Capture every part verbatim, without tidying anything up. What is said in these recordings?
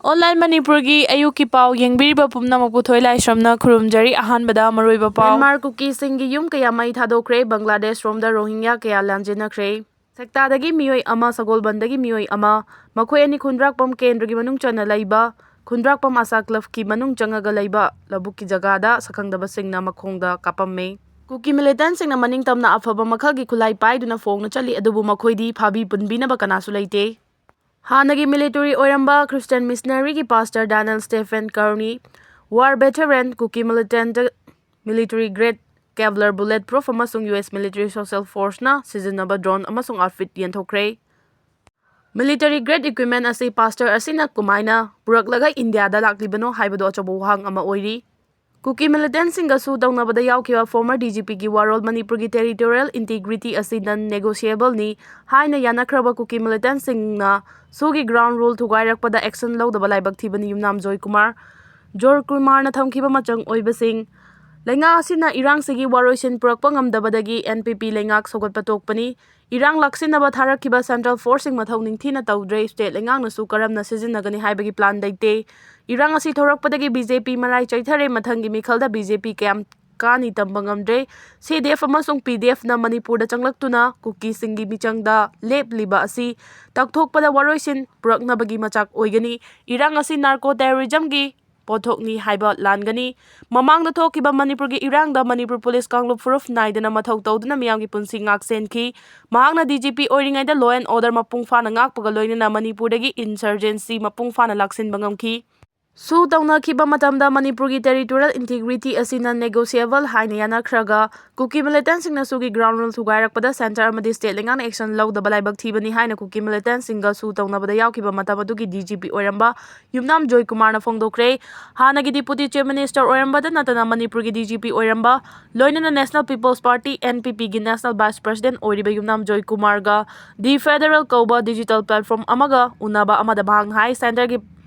Online ꯃꯅꯤꯄꯨꯔꯒꯤ ꯑꯌꯨꯛꯀꯤ ꯄꯥꯎ ꯌꯦꯡꯕꯤꯔꯤꯕ ꯄꯨꯝꯅꯃꯛꯄꯨ ꯊꯣꯏ ꯂꯥꯏꯁ꯭ꯔꯝꯅ ꯈꯨꯔꯨꯝꯖꯔꯤ꯫ ꯑꯍꯥꯟꯕꯗ ꯃꯔꯨꯑꯣꯏꯕ ꯄꯥꯎ꯫ ꯃ꯭ꯌꯥꯟꯃꯥꯔ ꯀꯨꯀꯤꯁꯤꯡꯒꯤ ꯌꯨꯝ ꯀꯌꯥ ꯃꯩ ꯊꯥꯗꯣꯛꯈ꯭ꯔꯦ꯫ ꯕꯪꯒ꯭ꯂꯥꯗꯦꯁ ꯔꯣꯝꯗ ꯔꯣꯍꯤꯡꯒ꯭ꯌꯥ ꯀꯌꯥ ꯂꯥꯟꯖꯦꯟꯅꯈ꯭ꯔꯦ꯫ ꯁꯦꯛꯇꯥꯗꯒꯤ ꯃꯤꯑꯣꯏ ꯑꯃ, ꯁꯒꯣꯜꯕꯟꯗꯒꯤ ꯃꯤꯑꯣꯏ ꯑꯃ, ꯃꯈꯣꯏ ꯑꯅꯤ ꯈꯨꯟꯗ꯭ꯔꯥꯛꯄꯝ ꯀꯦꯟꯗ꯭ꯔꯒꯤ ꯃꯅꯨꯡ ꯆꯟꯅ ꯂꯩꯕ ꯈꯨꯟꯗ꯭ꯔꯥꯛꯄꯝ ꯑꯁꯥ ꯀ꯭ꯂꯕꯀꯤ ꯃꯅꯨꯡ ꯆꯪꯉꯒ ꯂꯩꯕ ꯂꯧꯕꯨꯛꯀꯤ ꯖꯒꯥꯗ ꯁꯛꯈꯪꯗꯕꯁꯤꯡꯅ ꯃꯈꯣꯡꯗ ꯀꯥꯞꯄꯝꯃꯦ꯫ ꯀꯨꯀꯤ ꯃꯤꯂꯤꯇꯦꯟꯁꯤꯡꯅ ꯃꯅꯤꯡ ꯇꯝꯅ ꯑꯐꯕ ꯃꯈꯜꯒꯤ ꯈꯨꯠꯂꯥꯏ ꯄꯥꯏꯗꯨꯅ ꯐꯣꯡꯅ ꯆꯠꯂꯤ, ꯑꯗꯨꯕꯨ ꯃꯈꯣꯏꯗꯤ ꯐꯥꯕꯤ ꯄꯨꯟꯕꯤꯅꯕ ꯀꯅꯥꯁꯨ ꯂꯩꯇꯦ꯫ ꯍꯥꯟꯅꯒꯤ ꯃꯤꯂꯤꯇꯔꯤ ꯑꯣꯏꯔꯝꯕ ꯈ꯭ꯔꯤꯁꯇꯤꯌꯥꯟ ꯃꯤꯁꯅꯔꯤꯒꯤ ꯄꯥꯁꯇꯔ ꯗꯥꯅꯦꯜ ꯁ꯭ꯇꯦꯐꯦꯟ ꯀꯥꯔꯅꯤ, ꯋꯥꯔ ꯚꯦꯇꯔꯦꯟ, ꯀꯨꯀꯤ ꯃꯤꯂꯤꯇꯦꯟꯇ ꯃꯤꯂꯤꯇꯔꯤ ꯒ꯭ꯔꯦꯗ ꯀꯦꯚꯂꯔ ꯕꯨꯂꯦꯠ ꯄ꯭ꯔꯨꯐ ꯑꯃꯁꯨꯡ ꯌꯨ ꯑꯦꯁ ꯃꯤꯂꯤꯇꯔꯤ ꯁꯣꯁꯦꯜ ꯐꯣꯔꯁꯅ ꯁꯤꯖꯤꯟꯅꯕ ꯗ꯭ꯔꯣꯟ ꯑꯃꯁꯨꯡ ꯑꯥꯎꯠꯐꯤꯠ ꯌꯦꯟꯊꯣꯛꯈ꯭ꯔꯦ꯫ ꯃꯤꯂꯤꯇꯔꯤ ꯒ꯭ꯔꯦꯗ ꯏꯀ꯭ꯋꯤꯞꯃꯦꯟ ꯑꯁꯤ ꯄꯥꯁꯇꯔ ꯑꯁꯤꯅ ꯀꯃꯥꯏꯅ ꯄꯨꯔꯛꯂꯒ ꯏꯟꯗꯤꯌꯥꯗ ꯂꯥꯛꯂꯤꯕꯅꯣ ꯍꯥꯏꯕꯗꯨ ꯑꯆꯧꯕ ꯋꯥꯍꯪ ꯑꯃ ꯑꯣꯏꯔꯤ꯫ ꯀꯨꯀꯤ ꯃꯤꯂꯤꯇꯦꯟꯁꯤꯡꯒ ꯁꯨ ꯇꯧꯅꯕꯗ ꯌꯥꯎꯈꯤꯕ ꯐꯣꯔꯃꯔ ꯗꯤ ꯖꯤ ꯄꯤꯒꯤ ꯋꯥꯔꯣꯜ "ꯃꯅꯤꯄꯨꯔꯒꯤ ꯇꯦꯔꯤꯇꯣꯔꯤꯌꯦꯜ ꯏꯟꯇꯤꯒ꯭ꯔꯤꯇꯤ ꯑꯁꯤ ꯅꯟ ꯅꯦꯒꯣꯁꯤꯌꯦꯕꯜꯅꯤ" ꯍꯥꯏꯅ ꯌꯥꯅꯈ꯭ꯔꯕ ꯀꯨꯀꯤ ꯃꯤꯂꯤꯇꯦꯟꯁꯤꯡꯅ ꯁꯨꯒꯤ ꯒ꯭ꯔꯥꯎꯟ ꯔꯨꯜ ꯊꯨꯒꯥꯏꯔꯛꯄꯗ ꯑꯦꯛꯁꯟ ꯂꯧꯗꯕ ꯂꯥꯏꯕꯛ ꯊꯤꯕꯅꯤ꯫ ꯌꯨꯝꯅꯥꯝ ꯖꯣꯏ ꯀꯨꯃꯥꯔ꯫ ꯖꯣꯏ ꯀꯨꯃꯥꯔꯅ ꯊꯝꯈꯤꯕ ꯃꯆꯪ ꯑꯣꯏꯕꯁꯤꯡ꯫ ꯂꯩꯉꯥꯛ ꯑꯁꯤꯅ ꯏꯔꯥꯡꯁꯤꯒꯤ ꯋꯥꯔꯣꯏꯁꯤꯟ ꯄꯨꯔꯛꯄ ꯉꯝꯗꯕꯗꯒꯤ ꯑꯦꯟ ꯄꯤ ꯄꯤ ꯂꯩꯉꯥꯛ ꯁꯧꯒꯠꯄ ꯇꯣꯛꯄꯅꯤ꯫ ꯏꯔꯥꯡ ꯂꯥꯛꯁꯤꯟꯅꯕ ꯊꯥꯔꯛꯈꯤꯕ ꯁꯦꯟꯇ꯭ꯔꯦꯜ ꯐꯣꯔꯁꯁꯤꯡ ꯃꯊꯧ ꯅꯤꯡꯊꯤꯅ ꯇꯧꯗ꯭ꯔꯦ꯫ ꯁ꯭ꯇꯦꯠ ꯂꯩꯉꯥꯛꯅꯁꯨ ꯀꯔꯝꯅ ꯁꯤꯖꯤꯟꯅꯒꯅꯤ ꯍꯥꯏꯕꯒꯤ ꯄ꯭ꯂꯥꯟ ꯂꯩꯇꯦ꯫ ꯏꯔꯥꯡ ꯑꯁꯤ ꯊꯣꯔꯛꯄꯗꯒꯤ ꯕꯤ ꯖꯦ ꯄꯤ ꯃꯔꯥꯏ ꯆꯩꯊꯔꯦ꯫ ꯃꯊꯪꯒꯤ ꯃꯤꯈꯜꯗ ꯕꯤ ꯖꯦ ꯄꯤ ꯀꯌꯥꯝ ꯀꯥꯅꯤ ꯇꯝꯕ ꯉꯝꯗ꯭ꯔꯦ꯫ ꯁꯤ ꯗꯤ ꯑꯦꯐ ꯑꯃꯁꯨꯡ ꯄꯤ ꯗꯤ ꯑꯦꯐꯅ ꯃꯅꯤꯄꯨꯔꯗ ꯆꯪꯂꯛꯇꯨꯅ ꯀꯨꯀꯤꯁꯤꯡꯒꯤ ꯃꯤꯆꯪꯗ ꯂꯦꯞꯂꯤꯕ ꯑꯁꯤ ꯇꯛꯊꯣꯛꯄꯗ ꯋꯥꯔꯣꯏꯁꯤꯟ ꯄꯨꯔꯛꯅꯕꯒꯤ ꯃꯆꯥꯛ ꯑꯣꯏꯒꯅꯤ꯫ ꯏꯔꯥꯡ ꯑꯁꯤ ꯅꯥꯔꯀꯣ ꯇꯦꯔꯣꯔꯤꯖꯝꯒꯤ ꯄꯣꯠꯊꯣꯛꯅꯤ ꯍꯥꯏꯕ ꯂꯥꯟꯒꯅꯤ꯫ ꯃꯃꯥꯡꯗ ꯊꯣꯛꯈꯤꯕ ꯃꯅꯤꯄꯨꯔꯒꯤ ꯏꯔꯥꯡꯗ ꯃꯅꯤꯄꯨꯔ ꯄꯨꯂꯤꯁ ꯀꯥꯡꯂꯨꯞ ꯐꯨꯔꯨꯞ ꯅꯥꯏꯗꯅ ꯃꯊꯧ ꯇꯧꯗꯨꯅ ꯃꯤꯌꯥꯝꯒꯤ ꯄꯨꯟꯁꯤ ꯉꯥꯛ ꯁꯦꯟꯈꯤ꯫ ꯃꯍꯥꯛꯅ ꯗꯤ ꯖꯤ ꯄꯤ ꯑꯣꯏꯔꯤꯉꯩꯗ law and order ꯃꯄꯨꯡ ꯐꯥꯅ ꯉꯥꯛꯄꯒ ꯂꯣꯏꯅꯅ ꯃꯅꯤꯄꯨꯔꯗꯒꯤ insurgency ꯃꯄꯨꯡ ꯐꯥꯅ ꯂꯥꯛꯁꯤꯟꯕ ꯉꯝꯈꯤ꯫ ꯁꯨ ꯇꯧꯅꯈꯤꯕ ꯃꯇꯝꯗ ꯃꯅꯤꯄꯨꯔꯒꯤ ꯇꯦꯔꯤꯇꯣꯔꯤꯌꯦꯜ ꯏꯟꯇꯤꯒ꯭ꯔꯤꯇꯤ ꯑꯁꯤ ꯅꯟ ꯅꯦꯒꯣꯁꯤꯌꯦꯕꯜ ꯍꯥꯏꯅ ꯌꯥꯅꯈ꯭ꯔꯒ ꯀꯨꯀꯤ ꯃꯤꯂꯤꯇꯦꯟꯁꯤꯡꯅ ꯁꯨꯒꯤ ꯒ꯭ꯔꯥꯎꯟ ꯔꯨꯜ ꯊꯨꯒꯥꯏꯔꯛꯄꯗ ꯁꯦꯟꯇꯔ ꯑꯃꯗꯤ ꯁ꯭ꯇꯦꯠ ꯂꯩꯉꯥꯛꯅ ꯑꯦꯛꯁꯟ ꯂꯧꯗꯕ ꯂꯥꯏꯕꯛ ꯊꯤꯕꯅꯤ ꯍꯥꯏꯅ ꯀꯨꯀꯤ ꯃꯤꯂꯤꯇꯦꯟꯁꯤꯡꯒ ꯁꯨ ꯇꯧꯅꯕꯗ ꯌꯥꯎꯈꯤꯕ ꯃꯇꯝ ꯑꯗꯨꯒꯤ ꯗꯤ ꯖꯤ ꯄꯤ ꯑꯣꯏꯔꯝꯕ ꯌꯨꯝꯅꯥꯝ ꯖꯣꯏ ꯀꯨꯃꯥꯔꯅ ꯐꯣꯡꯗꯣꯛꯈ꯭ꯔꯦ꯫ ꯍꯥꯟꯅꯒꯤ ꯗꯤꯄꯨꯇꯤ ꯆꯤꯐ ꯃꯤꯅꯤꯁꯇꯔ ꯑꯣꯏꯔꯝꯕꯗ ꯅꯠꯇꯅ ꯃꯅꯤꯄꯨꯔꯒꯤ ꯗꯤ ꯖꯤ ꯄꯤ ꯑꯣꯏꯔꯝꯕ, ꯂꯣꯏꯅꯅ national people's party, N P ꯄꯤꯒꯤ ꯅꯦꯁꯅꯦꯜ ꯚꯥꯏꯁ ꯄ꯭ꯔꯁꯤꯗꯦꯟꯠ ꯑꯣꯏꯔꯤꯕ ꯌꯨꯝꯅꯥꯝ ꯖꯣꯏ ꯀꯨꯃꯥꯔꯒ ꯗꯤ ꯐꯦꯗꯔꯦꯜ ꯀꯧꯕ ꯗꯤꯖꯤꯇꯦꯜ ꯄ꯭ꯂꯦꯠꯐꯣꯔꯝ ꯑꯃꯒ ꯎꯅꯕ ꯑꯃꯗ ꯃꯍꯥꯛꯅ ꯍꯥꯏ, ꯁꯦꯟꯇꯔꯒꯤ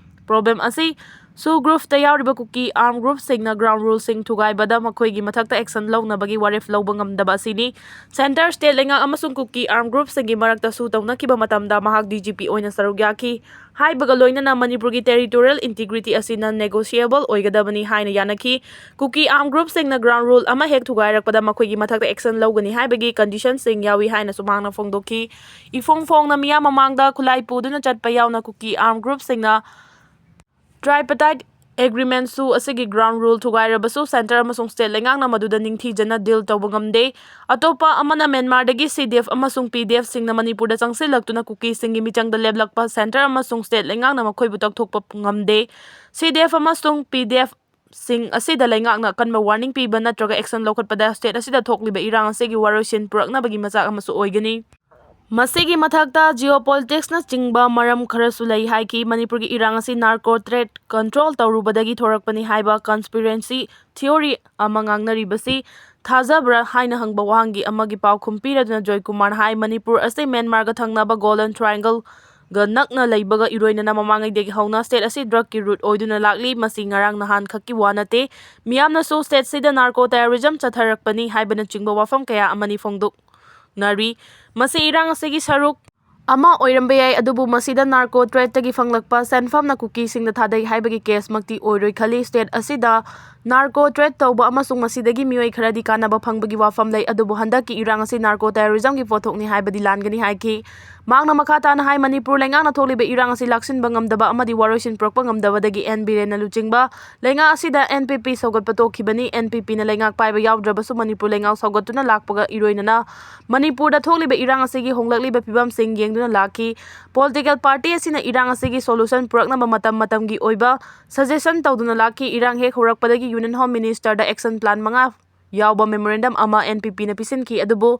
ꯄ꯭ꯔꯣꯕ꯭ꯂꯦꯝ ꯑꯁꯤ ꯁꯨ ꯒ꯭ꯔꯨꯞꯇ ꯌꯥꯎꯔꯤꯕ ꯀꯨꯀꯤ ꯑꯥꯔꯝ ꯒ꯭ꯔꯨꯞꯁꯤꯡꯅ ꯒ꯭ꯔꯥꯎꯟ ꯔꯨꯜꯁꯤꯡ ꯊꯨꯒꯥꯏꯕꯗ ꯃꯈꯣꯏꯒꯤ ꯃꯊꯛꯇ ꯑꯦꯛꯁꯟ ꯂꯧꯅꯕꯒꯤ ꯋꯥꯔꯦꯞ ꯂꯧꯕ ꯉꯝꯗꯕ ꯑꯁꯤꯅꯤ꯫ ꯁꯦꯟꯇꯔ ꯁ꯭ꯇꯦꯠ ꯂꯩꯉꯥꯛ ꯑꯃꯁꯨꯡ ꯀꯨꯀꯤ ꯑꯥꯔꯝ ꯒ꯭ꯔꯨꯞꯁꯤꯡꯒꯤ ꯃꯔꯛꯇ ꯁꯨ ꯇꯧꯅꯈꯤꯕ ꯃꯇꯝꯗ ꯃꯍꯥꯛ ꯗꯤ ꯖꯤ ꯄꯤ ꯑꯣꯏꯅ ꯁꯔꯨꯛ ꯌꯥꯈꯤ꯫ ꯍꯥꯏꯕꯒ ꯂꯣꯏꯅꯅ ꯃꯅꯤꯄꯨꯔꯒꯤ ꯇꯦꯔꯤꯇꯣꯔꯤꯌꯦꯜ ꯏꯟꯇꯤꯒ꯭ꯔꯤꯇꯤ ꯑꯁꯤ ꯅꯟ ꯅꯦꯒꯣꯁꯤꯌꯦꯕꯜ ꯑꯣꯏꯒꯗꯕꯅꯤ ꯍꯥꯏꯅ ꯌꯥꯅꯈꯤ꯫ ꯀꯨꯀꯤ ꯑꯥꯔꯝ ꯒ꯭ꯔꯨꯞꯁꯤꯡꯅ ꯒ꯭ꯔꯥꯎꯟ ꯔꯨꯜ ꯑꯃ ꯍꯦꯛ ꯊꯨꯒꯥꯏꯔꯛꯄꯗ ꯃꯈꯣꯏꯒꯤ ꯃꯊꯛꯇ ꯑꯦꯛꯁꯟ ꯂꯧꯒꯅꯤ ꯍꯥꯏꯕꯒꯤ ꯀꯟꯗꯤꯁꯟꯁꯤꯡ ꯌꯥꯎꯏ ꯍꯥꯏꯅꯁꯨ ꯃꯍꯥꯛꯅ ꯐꯣꯡꯗꯣꯛꯈꯤ꯫ ꯏꯐꯣꯡ ꯐꯣꯡꯅ ꯃꯤꯌꯥꯝ ꯃꯃꯥꯡꯗ ꯈꯨꯠꯂꯥꯏ ꯄꯨꯗꯨꯅ ꯆꯠꯄ ꯌꯥꯎꯅ ꯀꯨꯀꯤ ꯑꯥꯔꯝ ꯒ꯭ꯔꯨꯞꯁꯤꯡꯅ ꯇ꯭ꯔꯥꯏꯄꯇꯥꯏꯠ ꯑꯦꯒ꯭ꯔꯤꯃꯦꯟꯁꯨ ꯑꯁꯤꯒꯤ ꯒ꯭ꯔꯥꯎꯟ ꯔꯨꯜ ꯊꯨꯒꯥꯏꯔꯕꯁꯨ ꯁꯦꯟꯇꯔ ꯑꯃꯁꯨꯡ ꯁ꯭ꯇꯦꯠ ꯂꯩꯉꯥꯛꯅ ꯃꯗꯨꯗ ꯅꯤꯡꯊꯤꯖꯅ ꯗꯤꯜ ꯇꯧꯕ ꯉꯝꯗꯦ꯫ ꯑꯇꯣꯞꯄ ꯑꯃꯅ ꯃ꯭ꯌꯥꯟꯃꯥꯔꯗꯒꯤ ꯁꯤ ꯗꯤ ꯑꯦꯐ ꯑꯃꯁꯨꯡ ꯄꯤ ꯗꯤ ꯑꯦꯐꯁꯤꯡꯅ ꯃꯅꯤꯄꯨꯔꯗ ꯆꯪꯁꯤꯜꯂꯛꯇꯨꯅ ꯀꯨꯀꯤꯁꯤꯡꯒꯤ ꯃꯤꯆꯪꯗ ꯂꯦꯞꯂꯛꯄ ꯁꯦꯟꯇꯔ ꯑꯃꯁꯨꯡ ꯁ꯭ꯇꯦꯠ ꯂꯩꯉꯥꯛꯅ ꯃꯈꯣꯏꯕꯨ ꯇꯧꯊꯣꯛꯄ ꯉꯝꯗꯦ꯫ ꯁꯤ ꯗꯤ ꯑꯦꯐ ꯑꯃꯁꯨꯡ ꯄꯤ ꯗꯤ ꯑꯦꯐ ꯁꯤꯡ ꯑꯁꯤꯗ ꯂꯩꯉꯥꯛꯅ ꯑꯀꯟꯕ ꯋꯥꯔꯅꯤꯡ ꯄꯤꯕ ꯅꯠꯇ꯭ꯔꯒ ꯑꯦꯛꯁꯟ ꯂꯧꯈꯠꯄꯗ ꯁ꯭ꯇꯦꯠ ꯑꯁꯤꯗ ꯊꯣꯛꯂꯤꯕ ꯏꯔꯥꯡ ꯑꯁꯤꯒꯤ ꯋꯥꯔꯣꯏꯁꯤꯟ ꯄꯨꯔꯛꯅꯕꯒꯤ ꯃꯆꯥꯛ ꯑꯃꯁꯨ ꯑꯣꯏꯒꯅꯤ꯫ ꯃꯁꯤꯒꯤ ꯃꯊꯛꯇ geopolitics ꯅꯆꯤꯡꯕ ꯃꯔꯝ ꯈꯔꯁꯨ ꯂꯩ ꯍꯥꯏꯈꯤ꯫ ꯃꯅꯤꯄꯨꯔꯒꯤ ꯏꯔꯥꯡ ꯑꯁꯤ ꯅꯥꯔꯀꯣ ꯇ꯭ꯔꯦꯗ ꯀꯟꯇ꯭ꯔꯣꯜ ꯇꯧꯔꯨꯕꯗꯒꯤ ꯊꯣꯔꯛꯄꯅꯤ ꯍꯥꯏꯕ ꯀꯟꯁꯄꯤꯔꯦꯟꯁꯤ ꯊꯤꯑꯣꯔꯤ ꯑꯃ ꯉꯥꯡꯅꯔꯤꯕꯁꯤ ꯊꯥꯖꯕ꯭ꯔꯥ ꯍꯥꯏꯅ ꯍꯪꯕ ꯋꯥꯍꯪꯒꯤ ꯑꯃꯒꯤ ꯄꯥꯎꯈꯨꯝ ꯄꯤꯔꯗꯨꯅ ꯖꯣꯏꯀꯨꯃꯥꯔꯅ ꯍꯥꯏ, ꯃꯅꯤꯄꯨꯔ ꯑꯁꯤ ꯃ꯭ꯌꯥꯟꯃꯥꯔꯒ ꯊꯪꯅꯕ ꯒꯣꯜꯗꯟ ꯇ꯭ꯔꯥꯏꯡꯒꯜꯒ ꯅꯛꯅ ꯂꯩꯕꯒ ꯏꯔꯣꯏꯅꯅ ꯃꯃꯥꯡꯉꯩꯗꯒꯤ ꯍꯧꯅ ꯁ꯭ꯇꯦꯠ ꯑꯁꯤ ꯗ꯭ꯔꯒꯀꯤ ꯔꯨꯠ ꯑꯣꯏꯗꯨꯅ ꯂꯥꯛꯂꯤ꯫ ꯃꯁꯤ ꯉꯔꯥꯡ ꯅꯍꯥꯟ ꯈꯛꯀꯤ ꯋꯥ ꯅꯠꯇꯦ꯫ ꯃꯤꯌꯥꯝꯅꯁꯨ ꯁ꯭ꯇꯦꯠꯁꯤꯗ ꯅꯥꯔꯀꯣ ꯇꯦꯔꯣꯔꯤꯖꯝ ꯆꯠꯊꯔꯛꯄꯅꯤ ꯍꯥꯏꯕꯅꯆꯤꯡꯕ ꯋꯥꯐꯝ ꯀꯌꯥ ꯑꯃꯅꯤ ꯐꯣꯡꯗꯣꯛ ꯅꯔꯤ꯫ ꯃꯁꯤ ꯏꯔꯥꯡ ꯑꯁꯤꯒꯤ ꯁꯔꯨꯛ ꯑꯃ ꯑꯣꯏꯔꯝꯕ ꯌꯥꯏ, ꯑꯗꯨꯕꯨ ꯃꯁꯤꯗ ꯅꯥꯔꯀꯣ ꯇ꯭ꯔꯦꯗꯇꯒꯤ ꯐꯪꯂꯛꯄ ꯁꯦꯟꯐꯝꯅ ꯀꯨꯀꯤꯁꯤꯡꯗ ꯊꯥꯗꯩ ꯍꯥꯏꯕꯒꯤ ꯀꯦꯁꯃꯛꯇꯤ ꯑꯣꯏꯔꯣꯏ ꯈꯜꯂꯤ꯫ ꯁ꯭ꯇꯦꯠ ꯑꯁꯤꯗ ꯅꯥꯔꯀꯣ ꯇ꯭ꯔꯦꯗ ꯇꯧꯕ ꯑꯃꯁꯨꯡ ꯃꯁꯤꯗꯒꯤ ꯃꯤꯑꯣꯏ ꯈꯔꯗꯤ ꯀꯥꯟꯅꯕ ꯐꯪꯕꯒꯤ ꯋꯥꯐꯝ ꯂꯩ, ꯑꯗꯨꯕꯨ ꯍꯟꯗꯛꯀꯤ ꯏꯔꯥꯡ ꯑꯁꯤ ꯅꯥꯔꯀꯣ ꯇꯦꯔꯣꯔꯤꯖꯝꯒꯤ ꯄꯣꯠꯊꯣꯛꯅꯤ ꯍꯥꯏꯕꯗꯤ ꯂꯥꯟꯒꯅꯤ ꯍꯥꯏꯈꯤ꯫ ꯃꯍꯥꯛꯅ ꯃꯈꯥ ꯇꯥꯅ ꯍꯥꯏ, ꯃꯅꯤꯄꯨꯔ ꯂꯩꯉꯥꯛꯅ ꯊꯣꯛꯂꯤꯕ ꯏꯔꯥꯡ ꯑꯁꯤ ꯂꯥꯛꯁꯤꯟꯕ ꯉꯝꯗꯕ ꯑꯃꯗꯤ ꯋꯥꯔꯣꯏꯁꯤꯟ ꯄꯨꯔꯛꯄ ꯉꯝꯗꯕꯗꯒꯤ ꯑꯦꯟ ꯕꯤꯔꯦꯟꯅ ꯂꯨꯆꯤꯡꯕ ꯂꯩꯉꯥꯛ ꯑꯁꯤꯗ ꯑꯦꯟ ꯄꯤ ꯄꯤ ꯁꯧꯒꯠꯄ ꯇꯣꯛꯈꯤꯕꯅꯤ꯫ ꯑꯦꯟ ꯄꯤ ꯄꯤꯅ ꯂꯩꯉꯥꯛ ꯄꯥꯏꯕ ꯌꯥꯎꯗ꯭ꯔꯕꯁꯨ ꯃꯅꯤꯄꯨꯔ ꯂꯩꯉꯥꯛ ꯁꯧꯒꯠꯇꯨꯅ ꯂꯥꯛꯄꯒ ꯏꯔꯣꯏꯅꯅ ꯃꯅꯤꯄꯨꯔꯗ ꯊꯣꯛꯂꯤꯕ ꯏꯔꯥꯡ ꯑꯁꯤꯒꯤ ꯍꯣꯡꯂꯛꯂꯤꯕ ꯐꯤꯕꯝꯁꯤꯡ ꯌꯦꯡꯗꯨꯅ ꯂꯥꯛꯈꯤ꯫ ꯄꯣꯂꯤꯇꯤꯀꯦꯜ ꯄꯥꯔꯇꯤ ꯑꯁꯤꯅ ꯏꯔꯥꯡ ꯑꯁꯤꯒꯤ ꯁꯣꯂꯨꯁꯟ ꯄꯨꯔꯛꯅꯕ ꯃꯇꯝ ꯃꯇꯝꯒꯤ ꯑꯣꯏꯕ ꯁꯖꯦꯁꯟ ꯇꯧꯗꯨꯅ ꯂꯥꯛꯈꯤ꯫ ꯏꯔꯥꯡ ꯍꯦꯛ ꯍꯧꯔꯛꯄꯗꯒꯤ ꯌꯨꯅꯤꯌꯟ ꯍꯣꯝ ꯃꯤꯅꯤꯁꯇꯔꯗ ꯑꯦꯛꯁꯟ ꯄ꯭ꯂꯥꯟ ꯃꯉꯥ ꯌꯥꯎꯕ ꯃꯦꯃꯣꯔꯦꯟꯗꯝ ꯑꯃ ꯑꯦꯟ ꯄꯤ ꯄꯤꯅ ꯄꯤꯁꯤꯟꯈꯤ, ꯑꯗꯨꯕꯨ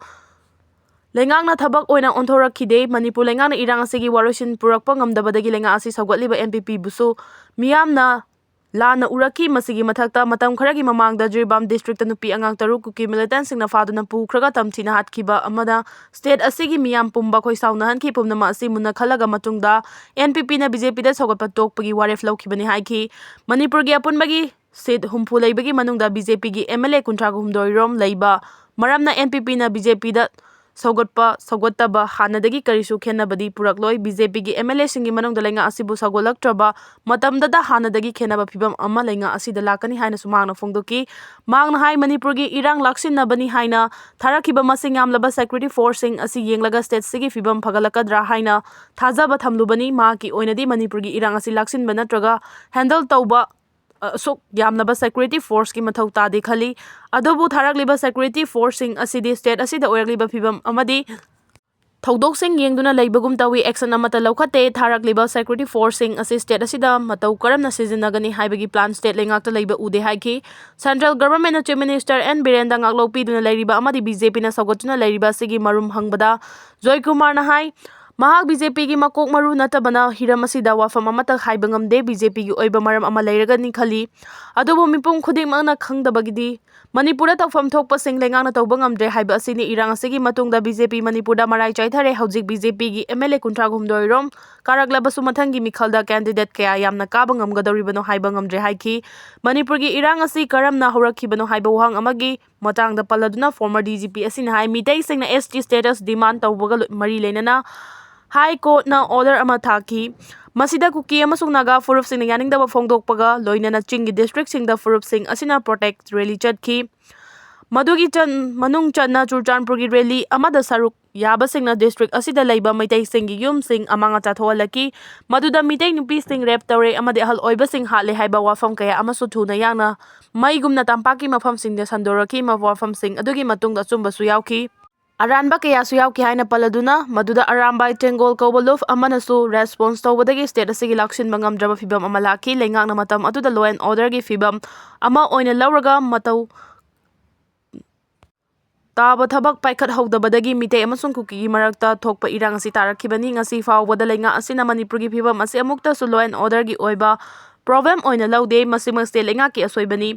ꯂꯩꯉꯥꯛꯅ ꯊꯕꯛ ꯑꯣꯏꯅ ꯑꯣꯟꯊꯣꯔꯛꯈꯤꯗꯦ꯫ ꯃꯅꯤꯄꯨꯔ ꯂꯩꯉꯥꯛꯅ ꯏꯔꯥꯡ ꯑꯁꯤꯒꯤ ꯋꯥꯔꯣꯏꯁꯤꯟ ꯄꯨꯔꯛꯄ ꯉꯝꯗꯕꯗꯒꯤ ꯂꯩꯉꯥꯛ ꯑꯁꯤ ꯁꯧꯒꯠꯂꯤꯕ ꯑꯦꯟ ꯄꯤ ꯄꯤꯕꯨꯁꯨ ꯃꯤꯌꯥꯝꯅ ꯂꯥꯟꯅ ꯎꯔꯛꯈꯤ꯫ ꯃꯁꯤꯒꯤ ꯃꯊꯛꯇ, ꯃꯇꯝ ꯈꯔꯒꯤ ꯃꯃꯥꯡꯗ ꯖꯤꯔꯤꯕꯥꯝ district ꯇ ꯅꯨꯄꯤ ꯑꯉꯥꯡ ꯇꯔꯨꯛ ꯀꯨꯀꯤ militant ꯁꯤꯡꯅ ꯐꯥꯗꯨꯅ ꯄꯨꯈ꯭ꯔꯒ ꯇꯝꯊꯤꯅ ꯍꯥꯠꯈꯤꯕ ꯑꯃꯅ state ꯑꯁꯤꯒꯤ ꯃꯤꯌꯥꯝ ꯄꯨꯝꯕ ꯈꯣꯏ ꯁꯥꯎꯅꯍꯟꯈꯤ꯫ ꯄꯨꯝꯅꯃꯛ ꯑꯁꯤ ꯃꯨꯟꯅ ꯈꯜꯂꯒ ꯃꯇꯨꯡꯗ N P P ꯅ B J P ꯗ ꯁꯧꯒꯠꯄ ꯇꯣꯛꯄꯒꯤ ꯋꯥꯔꯦꯞ ꯂꯧꯈꯤꯕꯅꯤ ꯍꯥꯏꯈꯤ꯫ ꯃꯅꯤꯄꯨꯔꯒꯤ ꯑꯄꯨꯟꯕꯒꯤ seat ꯍꯨꯝꯐꯨ ꯂꯩꯕꯒꯤ ꯃꯅꯨꯡꯗ B J P ꯒꯤ M L A ꯀꯨꯟꯊ꯭ꯔꯥ ꯍꯨꯝꯗꯣꯏ ꯔꯣꯝ ꯂꯩꯕ ꯃꯔꯝꯅ N P P ꯅ B J P ꯗ ꯁꯧꯒꯠꯄ, ꯁꯧꯒꯠꯇꯕ ꯍꯥꯟꯅꯗꯒꯤ ꯀꯔꯤꯁꯨ ꯈꯦꯟꯅꯕꯗꯤ ꯄꯨꯔꯛꯂꯣꯏ꯫ B J P ꯒꯤ M L A ꯁꯤꯡꯒꯤ ꯃꯅꯨꯡꯗ ꯂꯩꯉꯥꯛ ꯑꯁꯤꯕꯨ ꯁꯧꯒꯠꯂꯛꯇ꯭ꯔꯕ ꯃꯇꯝꯗꯇ ꯍꯥꯟꯅꯗꯒꯤ ꯈꯦꯟꯅꯕ ꯐꯤꯕꯝ ꯑꯃ ꯂꯩꯉꯥꯛ ꯑꯁꯤꯗ ꯂꯥꯛꯀꯅꯤ ꯍꯥꯏꯅꯁꯨ ꯃꯍꯥꯛꯅ ꯐꯣꯡꯗꯣꯛꯈꯤ꯫ ꯃꯍꯥꯛꯅ ꯍꯥꯏ, ꯃꯅꯤꯄꯨꯔꯒꯤ ꯏꯔꯥꯡ ꯂꯥꯛꯁꯤꯟꯅꯕꯅꯤ ꯍꯥꯏꯅ ꯊꯥꯔꯛꯈꯤꯕ ꯃꯁꯤꯡ ꯌꯥꯝꯂꯕ security force ꯁꯤꯡ ꯑꯁꯤ ꯌꯦꯡꯂꯒ state ꯁꯤꯒꯤ ꯐꯤꯕꯝ ꯐꯒꯠꯂꯛꯀꯗ꯭ꯔꯥ ꯍꯥꯏꯅ ꯊꯥꯖꯕ ꯊꯝꯂꯨꯕꯅꯤ꯫ ꯃꯍꯥꯛꯀꯤ ꯑꯣꯏꯅꯗꯤ ꯃꯅꯤꯄꯨꯔꯒꯤ ꯏꯔꯥꯡ ꯑꯁꯤ ꯂꯥꯛꯁꯤꯟꯕ ꯅꯠꯇ꯭ꯔꯒ handle ꯇꯧꯕ, ꯑ, ꯑꯁꯨꯛ ꯌꯥꯝꯂꯕ security force ꯀꯤ ꯃꯊꯧ ꯇꯥꯗꯦ ꯈꯜꯂꯤ꯫ ꯑꯗꯨꯕꯨ ꯊꯥꯔꯛꯂꯤꯕ security force ꯁꯤꯡ ꯑꯁꯤꯗꯤ state ꯑꯁꯤꯗ ꯑꯣꯏꯔꯛꯂꯤꯕ ꯐꯤꯕꯝ ꯑꯃꯗꯤ ꯊꯧꯗꯣꯛꯁꯤꯡ ꯌꯦꯡꯗꯨꯅ ꯂꯩꯕꯒꯨꯝ ꯇꯧꯏ꯫ Action ꯑꯃꯠꯇ ꯂꯧꯈꯠꯇꯦ꯫ ꯊꯥꯔꯛꯂꯤꯕ security force ꯁꯤꯡ ꯑꯁꯤ state ꯑꯁꯤꯗ ꯃꯇꯧ ꯀꯔꯝꯅ ꯁꯤꯖꯤꯟꯅꯒꯅꯤ ꯍꯥꯏꯕꯒꯤ plan state ꯂꯩꯉꯥꯛꯇ ꯂꯩꯕ ꯎꯗꯦ ꯍꯥꯏꯈꯤ꯫ Central Government ꯅ Chief Minister N ꯕꯤꯔꯦꯟꯗ ꯉꯥꯛꯂꯧ ꯄꯤꯗꯨꯅ ꯂꯩꯔꯤꯕ ꯑꯃꯗꯤ B J P ꯅ ꯁꯧꯒꯠꯇꯨꯅ ꯂꯩꯔꯤꯕ ꯑꯁꯤꯒꯤ ꯃꯔꯨꯝ ꯍꯪꯕꯗ, ꯖꯣꯏ ꯀꯨꯃꯥꯔꯅ ꯍꯥꯏ, ꯃꯍꯥꯛ B J P ꯒꯤ ꯃꯀꯣꯛ ꯃꯔꯨ ꯅꯠꯇꯕꯅ ꯍꯤꯔꯝ ꯑꯁꯤꯗ ꯋꯥꯐꯝ ꯑꯃꯠꯇ ꯍꯥꯏꯕ ꯉꯝꯗꯦ꯫ B J P ꯒꯤ ꯑꯣꯏꯕ ꯃꯔꯝ ꯑꯃ ꯂꯩꯔꯒꯅꯤ ꯈꯜꯂꯤ꯫ ꯑꯗꯨꯕꯨ ꯃꯤꯄꯨꯝ ꯈꯨꯗꯤꯡꯃꯛꯅ ꯈꯪꯗꯕꯒꯤꯗꯤ ꯃꯅꯤꯄꯨꯔꯗ ꯇꯧꯐꯝ ꯊꯣꯛꯄꯁꯤꯡ ꯂꯩꯉꯥꯛꯅ ꯇꯧꯕ ꯉꯝꯗ꯭ꯔꯦ ꯍꯥꯏꯕ ꯑꯁꯤꯅꯤ꯫ ꯏꯔꯥꯡ ꯑꯁꯤꯒꯤ ꯃꯇꯨꯡꯗ BJ P ꯃꯅꯤꯄꯨꯔꯗ ꯃꯔꯥꯏ ꯆꯥꯏꯊꯔꯦ꯫ ꯍꯧꯖꯤꯛ B J P ꯒꯤ M L A ꯀꯨꯟꯊ꯭ꯔꯥ ꯍꯨꯝꯗꯣꯏ ꯔꯣꯝ ꯀꯥꯔꯛꯂꯕꯁꯨ ꯃꯊꯪꯒꯤ ꯃꯤꯈꯜꯗ candidate ꯀꯌꯥ ꯌꯥꯝꯅ ꯀꯥꯕ ꯉꯝꯒꯗꯧꯔꯤꯕꯅꯣ ꯍꯥꯏꯕ ꯉꯝꯗ꯭ꯔꯦ ꯍꯥꯏꯈꯤ꯫ ꯃꯅꯤꯄꯨꯔꯒꯤ ꯏꯔꯥꯡ ꯑꯁꯤ ꯀꯔꯝꯅ ꯍꯧꯔꯛꯈꯤꯕꯅꯣ ꯍꯥꯏꯕ ꯋꯥꯍꯪ ꯑꯃꯒꯤ ꯃꯇꯥꯡꯗ ꯄꯜꯂꯗꯨꯅ former D G P ꯑꯁꯤꯅ ꯍꯥꯏ, ꯃꯤꯇꯩꯁꯤꯡꯅ S T status demand ꯇꯧꯕꯒ ꯂꯣ-, ꯃꯔꯤ ꯂꯩꯅꯅ High Court ꯅ order ꯑꯃ ꯊꯥꯈꯤ꯫ ꯃꯁꯤꯗ ꯀꯨꯀꯤ ꯑꯃꯁꯨꯡ ꯅꯥꯒꯥ ꯐꯨꯔꯨꯞꯁꯤꯡꯅ ꯌꯥꯅꯤꯡꯗꯕ ꯐꯣꯡꯗꯣꯛꯄꯒ ꯂꯣꯏꯅꯅ ꯆꯤꯡꯒꯤ district ꯁꯤꯡꯗ ꯐꯨꯔꯨꯞꯁꯤꯡ ꯑꯁꯤꯅ protest rally ꯆꯠꯈꯤ꯫ ꯃꯗꯨꯒꯤ ꯆꯟ-, ꯃꯅꯨꯡ ꯆꯟꯅ ꯆꯨꯔꯆꯥꯟꯄꯨꯔꯒꯤ rally ꯑꯃꯗ ꯁꯔꯨꯛ ꯌꯥꯕꯁꯤꯡꯅ district ꯑꯁꯤꯗ ꯂꯩꯕ ꯃꯩꯇꯩꯁꯤꯡꯒꯤ ꯌꯨꯝꯁꯤꯡ ꯑꯃꯥꯡ ꯑꯇꯥ ꯊꯣꯛꯍꯜꯂꯛꯈꯤ꯫ ꯃꯗꯨꯗ ꯃꯤꯇꯩ ꯅꯨꯄꯤꯁꯤꯡ rape ꯇꯧꯔꯦ ꯑꯃꯗꯤ ꯑꯍꯜ ꯑꯣꯏꯕꯁꯤꯡ ꯍꯥꯠꯂꯦ ꯍꯥꯏꯕ ꯋꯥꯐꯝ ꯀꯌꯥ ꯑꯃꯁꯨ ꯊꯨꯅ ꯌꯥꯡꯅ ꯃꯩꯒꯨꯝꯅ ꯇꯝꯄꯥꯛꯀꯤ ꯃꯐꯝꯁꯤꯡꯗ ꯁꯟꯗꯣꯔꯛꯈꯤ꯫ ꯃ-, ꯋꯥꯐꯝꯁꯤꯡ ꯑꯗꯨꯒꯤ ꯃꯇꯨꯡꯗ ꯑꯆꯨꯝꯕꯁꯨ ꯌꯥꯎꯈꯤ꯫ ꯑꯔꯥꯟꯕ ꯀꯌꯥꯁꯨ ꯌꯥꯎꯈꯤ ꯍꯥꯏꯅ ꯄꯜꯂꯗꯨꯅ, ꯃꯗꯨꯗ ꯑꯔꯥꯝꯕꯥꯏ ꯇꯦꯡꯒꯣꯜ ꯀꯧꯕ ꯂꯨꯞ ꯑꯃꯅꯁꯨ response ꯇꯧꯕꯗꯒꯤ state ꯑꯁꯤꯒꯤ ꯂꯥꯛꯁꯤꯟꯕ ꯉꯝꯗ꯭ꯔꯕ ꯐꯤꯕꯝ ꯑꯃ ꯂꯥꯛꯈꯤ꯫ ꯂꯩꯉꯥꯛꯅ ꯃꯇꯝ ꯑꯗꯨꯗ law and order ꯒꯤ ꯐꯤꯕꯝ ꯑꯃ ꯑꯣꯏꯅ ꯂꯧꯔꯒ ꯃꯇꯧ ꯇꯥꯕ ꯊꯕꯛ ꯄꯥꯏꯈꯠꯍꯧꯗꯕꯗꯒꯤ ꯃꯤꯇꯩ ꯑꯃꯁꯨꯡ ꯀꯨꯀꯤꯒꯤ ꯃꯔꯛꯇ ꯊꯣꯛꯄ ꯏꯔꯥꯡ ꯑꯁꯤ ꯇꯥꯔꯛꯈꯤꯕꯅꯤ꯫ ꯉꯁꯤ ꯐꯥꯎꯕꯗ ꯂꯩꯉꯥꯛ ꯑꯁꯤꯅ ꯃꯅꯤꯄꯨꯔꯒꯤ ꯐꯤꯕꯝ ꯑꯁꯤ ꯑꯃꯨꯛꯇꯁꯨ law and order ꯒꯤ ꯑꯣꯏꯕ ꯄ꯭ꯔꯣꯕ꯭ꯂꯦꯝ ꯑꯣꯏꯅ ꯂꯧꯗꯦ꯫ ꯃꯁꯤꯃꯛ ꯁ꯭ꯇꯦꯠ ꯂꯩꯉꯥꯛꯀꯤ ꯑꯁꯣꯏꯕꯅꯤ꯫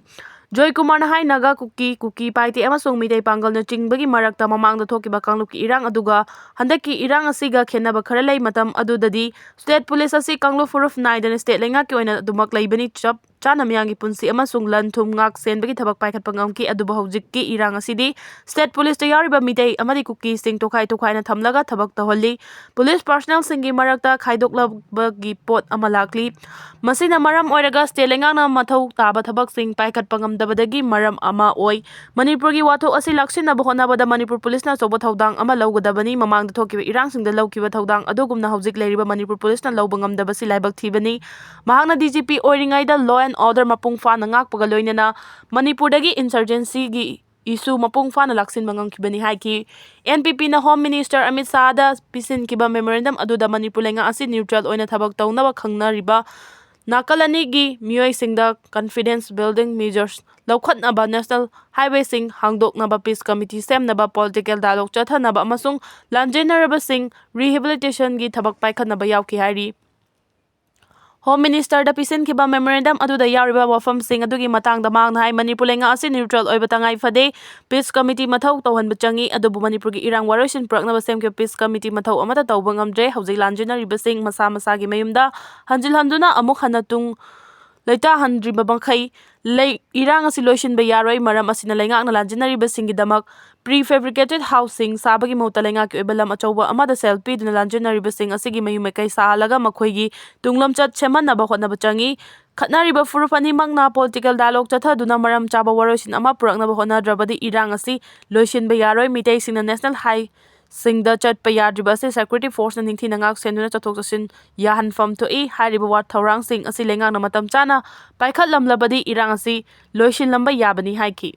ꯖꯣꯏ ꯀꯨꯃꯥꯔꯅ ꯍꯥꯏ, ꯅꯥꯒꯥ, ꯀꯨꯀꯤ, ꯀꯨꯀꯤ, ꯄꯥꯏꯇꯦ ꯑꯃꯁꯨꯡ ꯃꯤꯇꯩ ꯄꯥꯡꯒꯜꯅꯆꯤꯡꯕꯒꯤ ꯃꯔꯛꯇ ꯃꯃꯥꯡꯗ ꯊꯣꯛꯈꯤꯕ ꯀꯥꯡꯂꯨꯞꯀꯤ ꯏꯔꯥꯡ ꯑꯗꯨꯒ ꯍꯟꯗꯛꯀꯤ ꯏꯔꯥꯡ ꯑꯁꯤꯒ ꯈꯦꯠꯅꯕ ꯈꯔ ꯂꯩ꯫ ꯃꯇꯝ ꯑꯗꯨꯗꯗꯤ ꯁ꯭ꯇꯦꯠ ꯄꯨꯂꯤꯁ ꯑꯁꯤ ꯀꯥꯡꯂꯨꯞ ꯐꯨꯔꯨꯞ ꯅꯥꯏꯗꯅ ꯁ꯭ꯇꯦꯠ ꯂꯩꯉꯥꯛꯀꯤ ꯑꯣꯏꯅ ꯑꯗꯨꯃꯛ ꯂꯩꯕꯅꯤ꯫ ꯆꯞ ꯆꯥꯅ ꯃꯤꯌꯥꯝꯒꯤ ꯄꯨꯟꯁꯤ ꯑꯃꯁꯨꯡ ꯂꯟ ꯊꯨꯝ ꯉꯥꯛ ꯁꯦꯟꯕꯒꯤ ꯊꯕꯛ ꯄꯥꯏꯈꯠꯄ ꯉꯝꯈꯤ꯫ ꯑꯗꯨꯕꯨ ꯍꯧꯖꯤꯛꯀꯤ ꯏꯔꯥꯡ ꯑꯁꯤꯗꯤ ꯁ꯭ꯇꯦꯠ ꯄꯨꯂꯤꯁꯇ ꯌꯥꯎꯔꯤꯕ ꯃꯤꯇꯩ ꯑꯃꯗꯤ ꯀꯨꯀꯤꯁꯤꯡ ꯇꯣꯈꯥꯏ ꯇꯣꯈꯥꯏꯅ ꯊꯝꯂꯒ ꯊꯕꯛ ꯇꯧꯍꯜꯂꯤ꯫ ꯄꯨꯂꯤꯁ ꯄꯥꯔꯁꯅꯦꯜꯁꯤꯡꯒꯤ ꯃꯔꯛꯇ ꯈꯥꯏꯗꯣꯛꯂꯕꯒꯤ ꯄꯣꯠ ꯑꯃ ꯂꯥꯛꯂꯤ꯫ ꯃꯁꯤꯅ ꯃꯔꯝ ꯑꯣꯏꯔꯒ ꯁ꯭ꯇꯦꯠ ꯂꯩꯉꯥꯛꯅ ꯃꯊꯧ ꯇꯥꯕ ꯊꯕꯛꯁꯤꯡ ꯄꯥꯏꯈꯠꯄ ꯉꯝꯗꯕꯗꯒꯤ ꯃꯔꯝ ꯑꯃ ꯑꯣꯏ꯫ ꯃꯅꯤꯄꯨꯔꯒꯤ ꯋꯥꯊꯣꯛ ꯑꯁꯤ ꯂꯥꯛꯁꯤꯟꯅꯕ ꯍꯣꯠꯅꯕꯗ ꯃꯅꯤꯄꯨꯔ ꯄꯨꯂꯤꯁꯅ ꯑꯆꯧꯕ ꯊꯧꯗꯥꯡ ꯑꯃ ꯂꯧꯒꯗꯕꯅꯤ꯫ ꯃꯃꯥꯡꯗ ꯊꯣꯛꯈꯤꯕ ꯏꯔꯥꯡꯁꯤꯡꯗ ꯂꯧꯈꯤꯕ ꯊꯧꯗꯥꯡ ꯑꯗꯨꯒꯨꯝꯅ ꯍꯧꯖꯤꯛ ꯂꯩꯔꯤꯕ ꯃꯅꯤꯄꯨꯔ ꯄꯨꯂꯤꯁꯅ ꯂꯧꯕ ꯉꯝꯗꯕꯁꯤ ꯂꯥꯏꯕꯛ ꯊꯤꯕꯅꯤ꯫ ꯃꯍꯥꯛꯅ ꯗꯤ ꯖꯤ ꯄꯤ ꯑꯣꯏꯔꯤꯉꯩꯗ law and order ꯃꯄꯨꯡ ꯐꯥꯅ ꯉꯥꯛꯄꯒ ꯂꯣꯏꯅꯅ ꯃꯅꯤꯄꯨꯔꯗꯒꯤ insurgencyꯒꯤ issue ꯃꯄꯨꯡ ꯐꯥꯅ ꯂꯥꯛꯁꯤꯟꯕ ꯉꯝꯈꯤꯕꯅꯤ ꯍꯥꯏꯈꯤ꯫ ꯑꯦꯟ ꯄꯤ ꯄꯤꯅ Home Minister ꯑꯃꯤꯠ ꯁꯥꯍꯗ ꯄꯤꯁꯤꯟꯈꯤꯕ memorandum ꯑꯗꯨꯗ ꯃꯅꯤꯄꯨꯔ ꯂꯩꯉꯥꯛ ꯑꯁꯤ neutral ꯑꯣꯏꯅ ꯊꯕꯛ ꯇꯧꯅꯕ ꯈꯪꯅꯔꯤꯕ ꯅꯥꯀꯜ ꯑꯅꯤꯒꯤ ꯃꯤꯑꯣꯏꯁꯤꯡꯗ confidence building measures ꯂꯧꯈꯠꯅꯕ, national highwayꯁꯤꯡ ꯍꯥꯡꯗꯣꯛꯅꯕ, peace committee ꯁꯦꯝꯅꯕ, political dialogue ꯆꯠꯊꯅꯕ ꯑꯃꯁꯨꯡ ꯂꯥꯟꯖꯦꯟꯅꯔꯕꯁꯤꯡ rehabilitationꯒꯤ ꯊꯕꯛ ꯄꯥꯏꯈꯠꯅꯕ ꯌꯥꯎꯈꯤ ꯍꯥꯏꯔꯤ꯫ Home Ministerꯗ ꯄꯤꯁꯤꯟꯈꯤꯕ memorandum ꯑꯗꯨꯗ ꯌꯥꯎꯔꯤꯕ ꯋꯥꯐꯝꯁꯤꯡ ꯑꯗꯨꯒꯤ ꯃꯇꯥꯡꯗ ꯃꯍꯥꯛꯅ ꯍꯥꯏ, ꯃꯅꯤꯄꯨꯔ ꯂꯩꯉꯥꯛ ꯑꯁꯤ neutral ꯑꯣꯏꯕ ꯇꯉꯥꯏ ꯐꯗꯦ꯫ Peace committee ꯃꯊꯧ ꯇꯧꯍꯟꯕ ꯆꯪꯏ, ꯑꯗꯨꯕꯨ ꯃꯅꯤꯄꯨꯔꯒꯤ ꯏꯔꯥꯡ ꯋꯥꯔꯣꯏꯁꯤꯟ ꯄꯨꯔꯛꯅꯕ ꯁꯦꯝꯈꯤꯕ peace committee ꯃꯊꯧ ꯑꯃꯠꯇ ꯇꯧꯕ ꯉꯝꯗ꯭ꯔꯦ꯫ ꯍꯧꯖꯤꯛ ꯂꯥꯟꯖꯦꯟꯅꯔꯤꯕꯁꯤꯡ ꯃꯁꯥ ꯃꯁꯥꯒꯤ ꯃꯌꯨꯝꯗ ꯍꯟꯖꯤꯜ ꯍꯟꯗꯨꯅ ꯑꯃꯨꯛ ꯍꯟꯅ ꯇꯨꯡ ꯂꯩꯇꯥꯍꯟꯗ꯭ꯔꯤꯕ ꯃꯈꯩ ꯂꯩ-, ꯏꯔꯥꯡ ꯑꯁꯤ ꯂꯣꯏꯁꯤꯟꯕ ꯌꯥꯔꯣꯏ꯫ ꯃꯔꯝ ꯑꯁꯤꯅ ꯂꯩꯉꯥꯛꯅ ꯂꯥꯟꯖꯦꯟꯅꯔꯤꯕꯁꯤꯡꯒꯤꯗꯃꯛ prefabricated houseꯁꯤꯡ ꯁꯥꯕꯒꯤ ꯃꯍꯨꯠꯇ ꯂꯩꯉꯥꯛꯀꯤ ꯑꯣꯏꯕ ꯂꯝ ꯑꯆꯧꯕ ꯑꯃꯗ ꯁꯦꯜ ꯄꯤꯗꯨꯅ ꯂꯥꯟꯖꯦꯟꯅꯔꯤꯕꯁꯤꯡ ꯑꯁꯤꯒꯤ ꯃꯌꯨꯝ ꯃꯀꯩ ꯁꯥꯍꯜꯂꯒ ꯃꯈꯣꯏꯒꯤ ꯇꯨꯡꯂꯝꯆꯠ ꯁꯦꯝꯍꯟꯅꯕ ꯍꯣꯠꯅꯕ ꯆꯪꯏ꯫ ꯈꯠꯅꯔꯤꯕ ꯐꯨꯔꯨꯞ ꯑꯅꯤꯃꯛꯅ political dialogue ꯆꯠꯊꯗꯨꯅ ꯃꯔꯝ ꯆꯥꯕ ꯋꯥꯔꯣꯏꯁꯤꯟ ꯑꯃ ꯄꯨꯔꯛꯅꯕ ꯍꯣꯠꯅꯗ꯭ꯔꯕꯗꯤ ꯏꯔꯥꯡ ꯑꯁꯤ ꯂꯣꯏꯁꯤꯟꯕ ꯌꯥꯔꯣꯏ꯫ ꯃꯤꯇꯩꯁꯤꯡꯅ national highwayꯁꯤꯡꯗ ꯆꯠꯄ ꯌꯥꯗ꯭ꯔꯤꯕ ꯑꯁꯤ security forceꯅ ꯅꯤꯡꯊꯤꯅ ꯉꯥꯛ ꯁꯦꯟꯗꯨꯅ ꯆꯠꯊꯣꯛ ꯆꯠꯁꯤꯟ ꯌꯥꯍꯟꯐꯝ ꯊꯣꯛꯏ꯫ ꯍꯥꯏꯔꯤꯕ ꯋꯥ ꯊꯧꯔꯥꯡꯁꯤꯡ ꯑꯁꯤ ꯂꯩꯉꯥꯛꯅ ꯃꯇꯝ ꯆꯥꯅ ꯄꯥꯏꯈꯠꯂꯝꯂꯕꯗꯤ ꯏꯔꯥꯡ ꯑꯁꯤ ꯂꯣꯏꯁꯤꯜꯂꯝꯕ ꯌꯥꯕꯅꯤ ꯍꯥꯏꯈꯤ꯫